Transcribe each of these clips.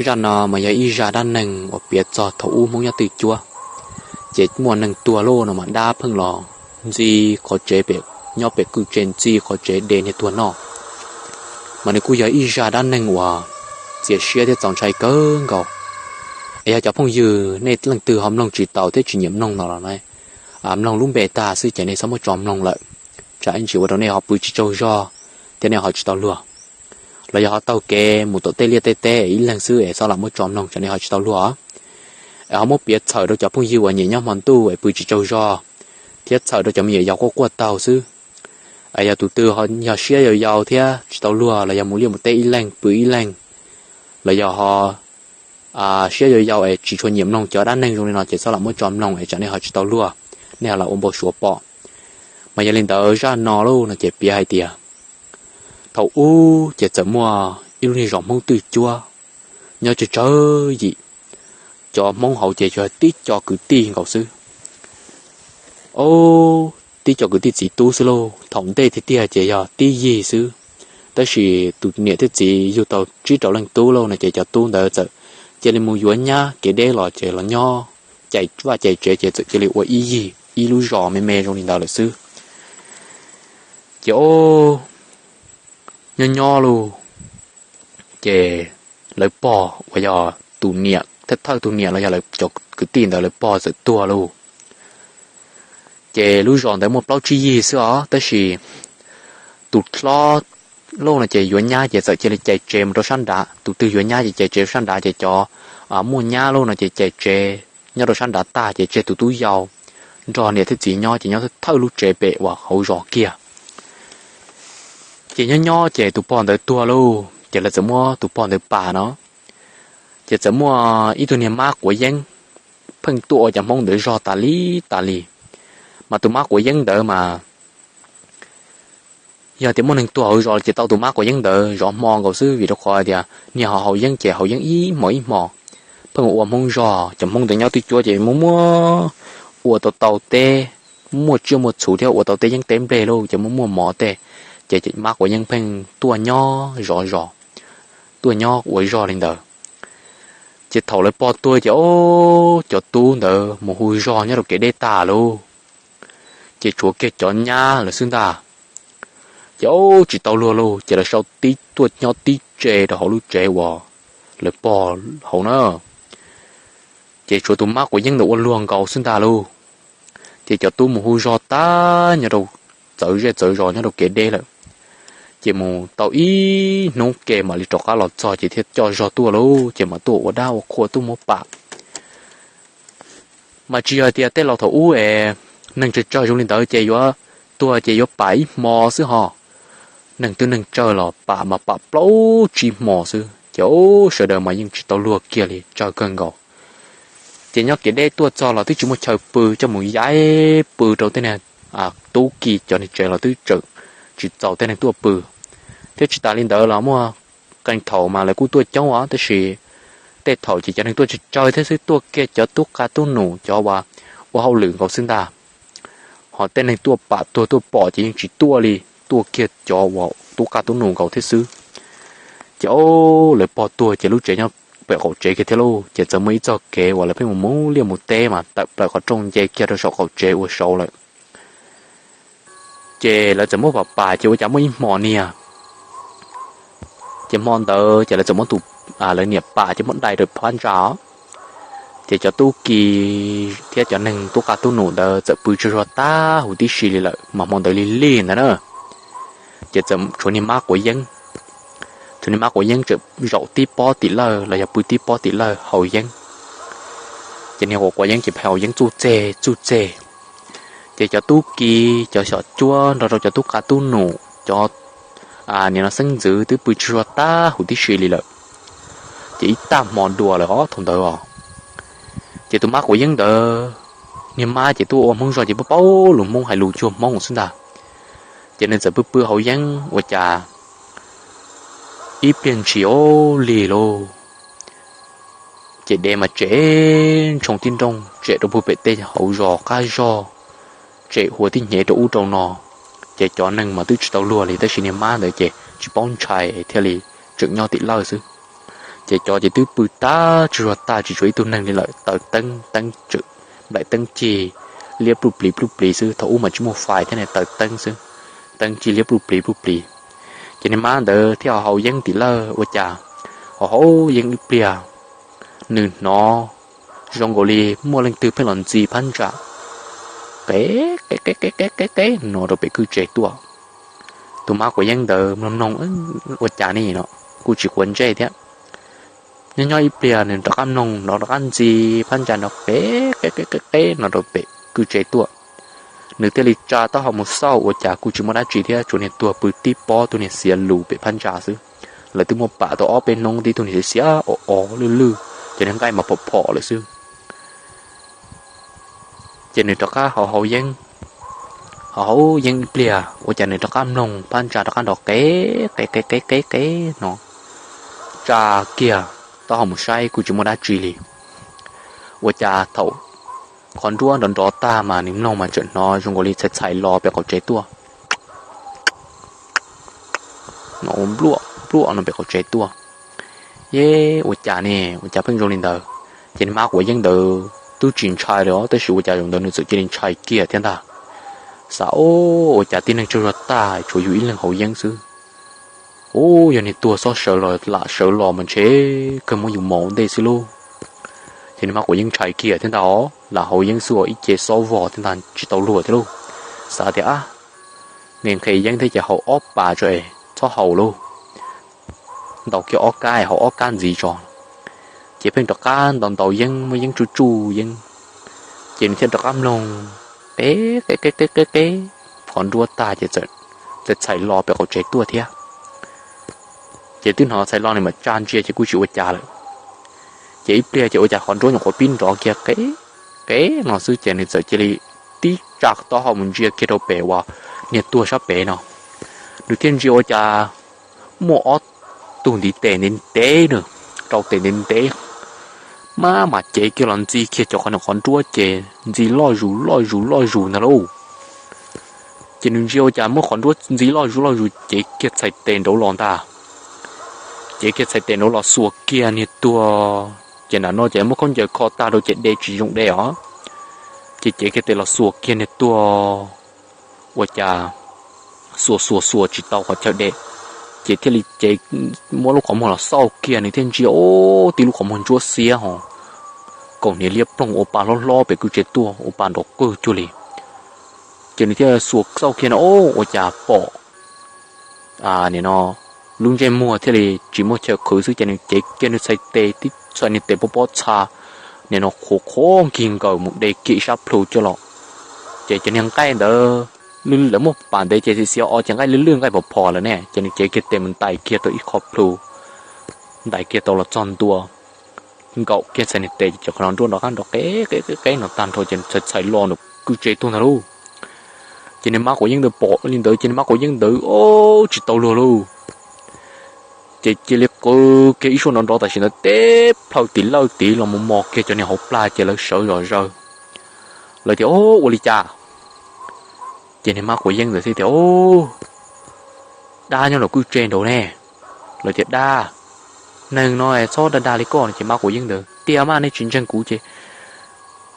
Zaj no mas yog ib zaj dab neeg uas piav txog thaum ub Hmoob nyob twj cuab, ces muaj neeg tuag lauj no mas dab pheej los ntxi qhov tsev pem, nyob pem kwj tse ntxi qhov tsev de niag tuag noj. Mas nws kuj yog ib zaj dab neeg uas txias siab thiab txaus ntshai kawg nkaus. Es yog cov phooj ywg nej leej twg ho mloog tsis taus thiab tsis nyiam mloog no los, mloog lub npe tag xwb ces nej txhob muab tso mloog lawm, tsam ib ntsis ua rau nej ho pw tsis tsaug zog thiab nej ho tsis tau luag. Los yog ho taug kev mus tom tej liaj tej teb ib leeg xwb es txhob lam muab tso mloog tsam nej ho tsis tau luag. Es ho muab piav txhawm rau cov phooj ywg uas nyiam nyob hmo ntuj es pw tsis tsaug zog, thiab txhawm rau cov me nyuam yaus quaj quaj taug xwb. Yog tus twg yog siab yau yau thiab tsis tau luag los yog mus liaj mus teb ib leeg pw ib leeg, los yog ho siab yau yau es tsis tshua nyiam mloog cov dab neeg zoo li no ces txhob lam muab tso mloog es tsam nej ho tsis tau luag, nej ho lam ua npau suav pom. Mas yog li ntawd zaj no lauj no ces piav hais tias thaum ub ces txawm muaj ib lub niag zos Hmoob twj cuab nyob tsawg tsawg yim. Cov Hmoob hauv ces yog tib co kwv tij nkaus xwb. Ob, tib co kwv tij txiv tub xwb lauj, thaum ntej tiag tiag ces yog tib yig xwb. Tab sis tus niam thiab txiv yug tau tsib rau leej tub lauj no ces cov tub ntawd txawm cia li mus yuav nyab kev deb los ces los nyob cais vaj cais tsev ces txawm cia li ua ib yig ib lub zos me me zoo li ntawd lawm xwb. Ces ob, nyob nyob lauj, ces lawv pog uas yog tus niam thawj thawj tus niam los yog lawv cov kwv tij ntawd lawv pog txawm tuag lauj. Ces lub zos ntawd muaj plaub tsib yig xwb os, tab sis tus hlob lauj no ces yuav nyab ces txawm cia li cais tsev mus rau sab nrad, tus twg yuav nyab ces cais tsev rau sab nrad ces cov muaj nyab lauj no ces cais tsev nyob rau sab nrad tag ces tseg tus tub yau nrog niam thiab txiv nyob ces nyob thawj lub tsev pem uas hauv zos kiag. Ces nyob nyob ces tus pog ntawd tuag lauj ces lawv txawm muab tus pog ntawd pam no. Ces txawm muaj ib tug niag mab quav yeeb pheej tuaj ua cov Hmoob ntawd zog tas li tas li. Mas tus mab quav yeeb ntawd mas yog tias muaj neeg tuag hauv zos ces tau tus mab quav yeeb ntawd zov hmo nkaus xwb, vim rau qhov tias niag ho haus yeeb ces haus yeeb ib hmo ib hmo, pheej ua Hmoob zog. Cov Hmoob ntawd nyob twj cuab ces muaj muaj ua tau tau teb, muaj tsiaj muaj txhu thiab ua tau teb yeeb teb nplej lauj, ces muaj muaj mov tej, ces mab quav yeeb pheej tuaj nyob zov zos, tuaj nyob ua zog li ntawd. Ces thaum lawv pog tuag ces ob, cov tub ntawd mus hu zog nyob rau kev deb tag lauj, ces tshuav kiag cov nyab lawm xwb ntag. Ces ob, tsis tau luag lauj, ces lawv sau tib tuaj nyob tib tse rau hauv lub tsev uas lawv pog hauv na. Ces tshuav tus mab quav yeeb ntawd ua luag nkaus xwb ntag lauj. Ces cov tub mus hu zog tag nyob rau txawv zej txawv zos nyob rau kev deb lawm, ces mus tau ib hnub ke mam li rov qab los txog ces thiaj coj zog tuaj lauj, ces mam tuaj ua dab ua qhua tuaj muab pam. Mas tsis yog tias tej laus thaum ub es neeg tsawg tsawg zoo li ntawd ces yuav tuag ces yuav pam ib hmo xwb ho. Neeg twb neeg tsawg los pam mas pam plaub tsib hmo xwb ces sawv daws mas yeej tsis tau luag kiag li, tsawg kawg nkaus. Ces nyob kev deb tuaj txog los twb tsis muaj chaw pw, coj mus yaib pw rau tej neeg tub ki cov niag tsev los twb tseem tsis txaus tej neeg tuaj pw. Thiab tsis tas li ntawd los muaj qee thaum mas lawv kuj tuaj coob os, tab sis tej thaum ces cov neeg tuaj tsawg tsawg thiab xwb, tuaj kiag cov tub qa tub num cov uas ua hauj lwm nkaus xwb ntag. Ho tej neeg tuaj pam tuag tuaj pom ces yeej tsis tuaj li, tuaj kiag cov uas tub qa tub num nkaus thiab xwb. Ces ob, lawv pog tuag ces lub tsev nyob pem qaum tsev kiag thiab lauj, ces txawm muaj ib txoj kev uas lawv pheej mus mus liaj mus teb mas tawm plaws qhov rooj nce kiag rau saum qaum tsev ua saud lawm. Ces lawv txawm muab pam pam ces ua cas muaj ib hmo niag, ces hmo ntawd ces lawv txawm muab tus, lawv niam pam ces muab dai rau phab ntsa os. Ces cov tub ki thiab cov neeg tub qa tub num ntawd txawm pw tsaug zog tag huv tib si li lawm mas hmo ntawd lig lig ntawd na. Ces txawm tshuav niag mab quav yeeb, tshuav niag mab quav yeeb tseem zaum tib pob tim lawj los yog pw tib pob tim lawj haus yeeb. Ces niag quav quav yeeb ces pheej haus yeeb txuj txeg txuj txeg. Ces cov tub ki, cov xyom cuab nrog rau cov tub qa tub num, cov nim no xeeb ntxwv twb pw tsaug zog tag huv tib si li lawm. Ces ib tag hmo dua lawm os thaum ntawd os. Ces tus mab quav yeeb ntawd, niag mab ces tuaj ua Hmoob zog ces paub paub lus Hmoob hais lus cuag Hmoob xwb ntag. Ces nws txawm pw pw haus yeeb ua cas ib pliag ntshis lig lauj, ces dev mas tsem ntshoo tib nrooj tsem rau puag pem tej hauv zos qab zog, tsem hua tib hnyev rau ub rau no. Ces cov neeg mas twb tsis tau luag li tab sis niag mab ntawd ces tsis paub ntshai thiaj li tseem nyob tim lawj xwb. Ces cov ces twb pw tag tsuag tag tsis tshuav ib tug neeg li lawm, taws teeb teeb tswm, nplaim teeb cig liab pluj plis pluj plis xwb, thaum ub mas tsis muaj fais thiab ne, taws teeb xwb, teeb cig liab pluj plis pluj plis. Ces niag mab ntawd thiaj haus yeeb tim lawj ua cas, haus haus yeeb ib pliag, nws hnov zoo nkaus li muaj leej twg pheej los ntxi phab ntsa qe qe qe qe qe qe no rau pem kwj tse tuaj. Tus mab quav yeeb ntawd mloog mloog ua cas ne no, kuj tsis quav ntsej thiab. Nyob nyob ib pliag nws rov qab mloog hnov rov qab ntxi phab ntsa no qe qe qe qe qe no rau pem kwj tse tuaj. Nws thiaj li tsa taub hau mus xauj ua cas kuj tsis muaj dab tsi thiab, tsuas niag tuag pw tib pob, tus niag xiav lus pem phab ntsa xwb. Lawv twb muab pam tau ob peb hnub, tib tug niag xiav xiav o o lwj lwj, ces niag nqaij mas phom phom lawm xwb. Ces nws rov qab haus haus yeeb, haus haus yeeb ib pliag ua cas nws rov qab mloog phab ntsa rov qab nrov qe qe qe qe qe qe no, tsa kiag taub hau mus saib kuj tsis muaj dab tsi li. Ua cas thaum qhov nruab nrov nrov tag mas nws mloog mas tseem hnov zoo nkaus li txhais txhais los pem qaum tsev tuaj, no npluaj npluaj no pem qaum tsev tuaj. Yeb, ua cas ne, ua cas pheej zoo li ntawd? Ces niag mab quav yeeb ntawd twb tsis ntshai li os, tab sis ua cas zaum ntawd nws txawm cia li ntshai kiag thiab ntag. Xav, Ua cas tib neeg tsaug zog tag tshuav yus ib leeg haus yeeb xwb? Ub, yog niag tuag txhob sawv los, lam sawv los mas ntshe kawg muab yus mos ua ntej xwb lauj. Ces niag mab quav yeeb ntshai kiag thiab ntag, lam haus yeeb xwb ua ib ce xob vog thiab ntag, tsis tau luag thiab lauj. Xav tias, Ab, nqhis nqhis yeeb thiab ces haus ob pas tso es txhob haus lauj, ntaus kiag ob kab, haus ob kab ntxiv tso. Ces pheej rov qab ntaus ntaus yeeb, muab yeeb tsuj tsuj yeeb, ces nws thiaj rov qab mloog qe qe qe qe qe qe, qhov nruab tag ces txawm txhais txhais los pem qaum tsev tuaj thiab. Ces twb hnov txhais los nws mam tsa ntsia ces kuj tsis ua cas lawm. Ces ib pliag ces ua cas qhov nruab nyuam qhuav pib nrov kiag qe qe no xwb ces nws txawm cia li tib tsa taub hau mus ntsia kiag rau pem uas niag tuag sab pem no. Nws thiaj ntsia ua cas muaj ob tug ntiv tes ntev ntev na, rau tes ntev ntev, maj mam cev kiag los ntxi kiag cov qhov, qhov nruab ces ntxi loj zus loj zus loj zus ntag lauj. Ces nws ntsia ua cas muab qhov nruab ntxi loj zus loj zus, cev kiag txhais tes nraud los ntag. Cev kiag txhais tes nraud los xuas kiag niag tuag, ces nram no ces muab khaub ncaws kho tag rau ces de tsis zoo de os. Ces cev kiag tes los xuas kiag niag tuag, ua cas xuas xuas xuas tsis tau qhov chaw de, ces thiaj li cev, muab lub qhov muag los xauj kiag, nws thiaj ntsia, Ub, tib lub qhov muag ntsuab xiab ho, kaum hniav liab ploog ua pa hlob hlob pem kwj tsev tuaj, ua pa nrov qwg cuag li. Ces nws thiaj xuas xauj kiag no, Ub, ua cas pom nim no lub ntsej muag thiaj li tsis muaj chaw qhwv xwb, ces nws cev kiag nws txhais tes, tib txhais niag tes pob pob txha, nim no qhuav qhuav nkig nkaws mus de kiag ib sab plhu coj los. Ces cov niag nqaij ntawd lawv muab pam ntev ces xiav xiav o ces nqaij lwj lwj nqaij phom phom lawm ne, ces nws cev kiag tes mus ntais kiag tau ib qho plhu, ntais kiag tau los txog ntua, nkaum kiag txhais niag tes ces qhov no nruab nrov qab nrov qeb qeb qeb qeb no tag nrho ces txhais txhais los ntawm kwj tse tuaj ntag lauj. Ces niag mab quav yeeb ntawd pom li ntawd ces niag mab quav yeeb ntawd, Ob, tsis tau luag lauj. Ces cia li qw kiag ib suab nrov nrov tam sim ntawd teb plhaw tim lawj tid los mus mos kiag cov niag hauv plag ces lawv sawv zom zaws. Lawv tias, Ub, ua li cas? Ces niag mab quav yeeb ntawd thiaj tias, Ub, dab nyob nraum kwj tse nraud ne. Lawv tias, Dab? Neeg no txhob dag dag li koj no. Ces mab quav yeeb ntawd tias, Mas nej tsis ntseeg kuv ces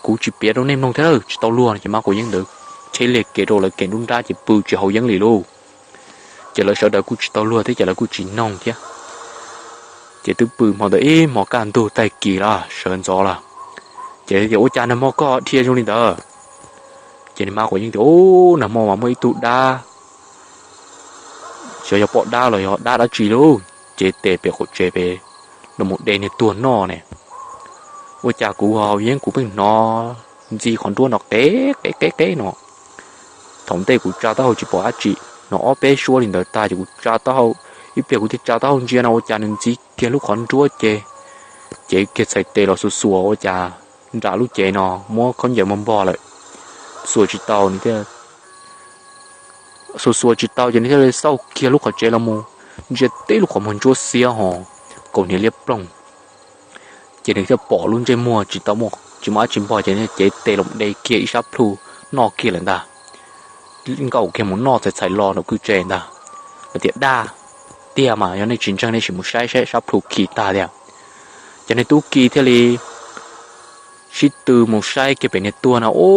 kuv tsis piav rau nej mloog thiab, tsis tau luag no. Ces mab quav yeeb ntawd cheb lig kev rau lawv kev nruab nrab ces pw tsis haus yeeb li lauj. Ces lawv sawv daws kuj tsis tau luag thiab ces lawv kuj tsis mloog thiab. Ces twb pw hmo ntawd ib hmo kaj ntug tag kis lawm sawv ntxov lawm. Ces tias, Ua cas nag hmo koj dhia zoo li ntawd? Ces niag mab quav yeeb tias, Ub, nag hmo mas muaj ib tug dab, xyov yog poj dab los yog dab dab tsi lauj, cev tes pem qaum tsev pem los mus de niag tuag noj ne. Ua cas kuv haus yeeb kuv pheej hnov ntxi qhov nruab no qeb qeb qeb qeb no. Thaum ntej kuv tsa taub hau tsis pom dab tsi, no ob peb suab li ntawd tag ces kuv tsa taub hau, ib pliag kuv thiaj tsa taub hau ntsia no ua cas nws ntxi kiag lub qhov nruab ces cev kiag txhais tes los xuas xuas ua cas nram lub cev no muab khaub ncaws muag npog lawm, xuas tsis tau nws thiaj xuas xuas tsis tau ces nws thiaj li xauj kiag lub qhov tsev los mus ntsia tib lub qhov muag ntsuab xiab ho kaus hniav liab ploog. Ces nws thiaj pom lub ntsej muag tsis tau muaj, tsis muaj dab tsi npog ces nws cev tes los de kiag ib sab plhu noj kiag lawm ntag. Nkaum kiag mus noj txhais txhais lo nraum kwj tse ntag. Lawv tias, Dab, tiag mas yog nej tsis ntseeg nej sim mus saib saib sab plhu khi tag tiag. Cov niag tub ki thiaj li sib tw mus saib kiag pem niag tuag no, o,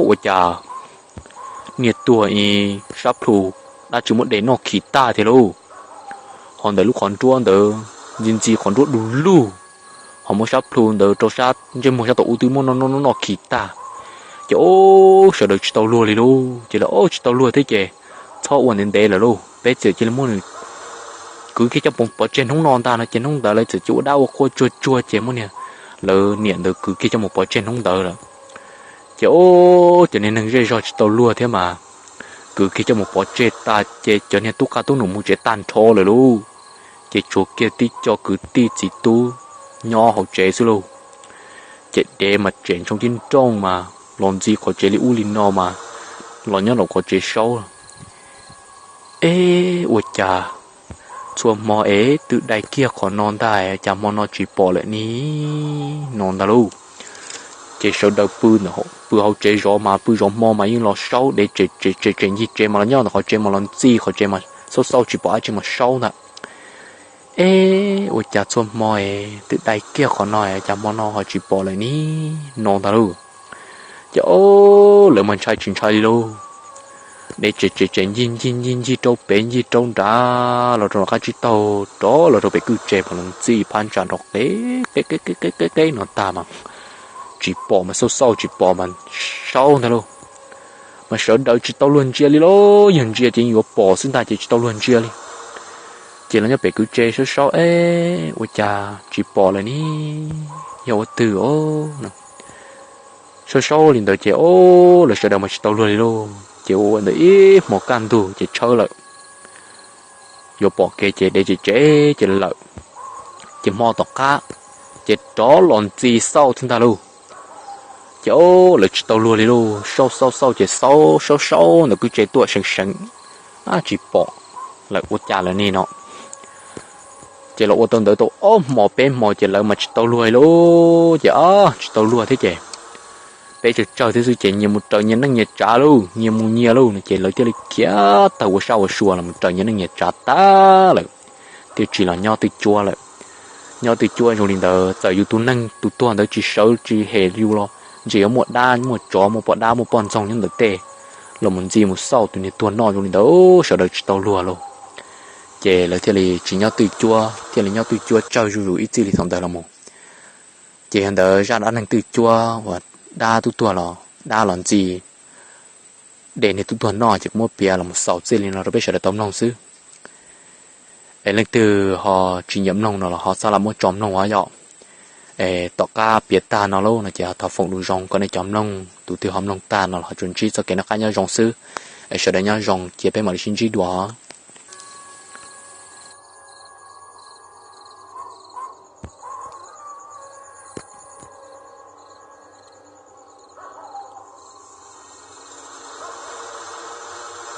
ua cas niag tuag ib sab plhu dab tsi muab de noj khi tag thiab lauj. Ho ntawm lub qhov nruab ntawd ntxi ntxi qhov nruab du lug, ho muab sab plhu ntawd rau sab ntsej muag sab tom ub twb muab noj noj noj khi tag. Ces o, sawv daws tsis tau luag li lauj. Ces lawv o tsis tau luag thiab ces txhob ua ntev ntev lawm lauj, peb txawm cia li muab nws kwv kiag coj pov tseg hnub no ntag no. Ces hnub ntawd lawv txawm cia ua dab ua qhua tsuag tsuag ces muab niag lawv niam ntawd kwv kiag coj mus pov tseg hnub ntawd lawm. Ces o, cov niag neeg zej zog tsis tau luag thiab mas kwv kiag coj mus pov tseg tas ces cov niag tub qab tub num mus tsev tag nrho lawm lauj. Ces tshuav kiag tib co kwv tij txiv tub nyob hauv tsev xwb lauj. Ces dev mas tseem ntshoo tib nrooj mas los ntxi qhov tsev li ub li no mas los nyob nraum qhov tsev saub. Eb, ua cas txhua hmo es twb dai kiag qhov no ntag, cas hmo no tsis pom lawm ni no ntag lauj. Ces sawv daws pw hauv tsev zov mas pw zov hmo mas yeej los saub dev tseem ncig tsev mas los nyob ntawm qhov tsev mas los ntxi qhov tsev mas xauj xauj tsis pom dab tsi mas saub ntag. Eb, ua cas txhua hmo es twb dai kiag qhov no cas hmo no ho tsis pom lawm ni no ntag lauj. Ces o, lawv mas ntshai tsis ntshai li lauj. Dev tseem tseem ncig ncig ncig ncig rau pem ncig rau nrad los rau nram qab tsib taug rov los rau pem kwj tsev mas los ntxi phab ntsa nrov qeb qeb qeb qeb qeb no tag mas tsis pom mas xauj xauj tsis pom mas saub ntag lauj. Mas sawv daws tsis tau luag ntsia li lauj, yog ntsia ces yuav pom xwb ntag ces tsis tau luag ntsia li. Ces los nyob pem kwj tsev saub saub, eb, ua cas tsis pom lawm ni, yog ua twg o no. Saub saub li ntawd ces o, lawv sawv daws mas tsis tau luag li lauj. Ces ua ntawd ib hmo kaj ntug ces tshawb lawm, yuav pom kev ces dev tseem tseem ces lawm. Ces hmo tom qab ces rov los ntxi xauj thiab ntag lauj. Ces o, lawv tsis tau luag li lauj, saub xauj xauj ces xauj saub saub ntawm kwj tsev tuaj seev seev, a, tsis pom lawm ua cas lawm ni no. Ces los ua tau ntawd tau ob hmo peb hmo ces lawv mas tsis tau luag li lauj. Ces o, tsis tau luag thiab ces peb tsawg tsawg thiab xwb ces nyias mus raws nyias neej nyias tsav lauj, nyias mus nyias lauj no ces lawv thiaj li khiav tawg ua sab ua sua los mus raws nyias neej nyias tsav tag lawm, thiaj tsis los nyob twj cuab lawm. Nyob twj cuab zoo li ntawd txawm yus tus neeg tus tuag ntawd tsis sawv tsis hem yus los ntshe yuav muaj dab muaj tsov muaj poj dab muaj poj ntxoog nyob ntawm tej los mus ntxi mus xauj tus niag tuag noj zoo li ntawd, sawv daws tsis tau luag lauj. Ces lawv thiaj li tsis nyob twj cuab, thiaj li nyob twj cuab tsawg zuj zus ib txij li thaum ntawd los mus. Ces yog ntawd zaj dab neeg twj cuab uas dab tub tuag los dab los ntxi de niag tub tuag noj ces kuv muab piav los mus xaus txij li no rau peb sawv daws tau mloog xwb. Es leej twg ho tsis nyiam mloog no los ho txhob lam muab tso mloog os yom. Es tom qab piav tag no lauj no ces ho thov foom lus zoo kom nej cov mloog, tus twg ho mloog tag no los ho tsuas ntsib txoj kev noj qab nyob zoo xwb. Es sawv daws nyob zoo ces peb mam li sib ntsib dua.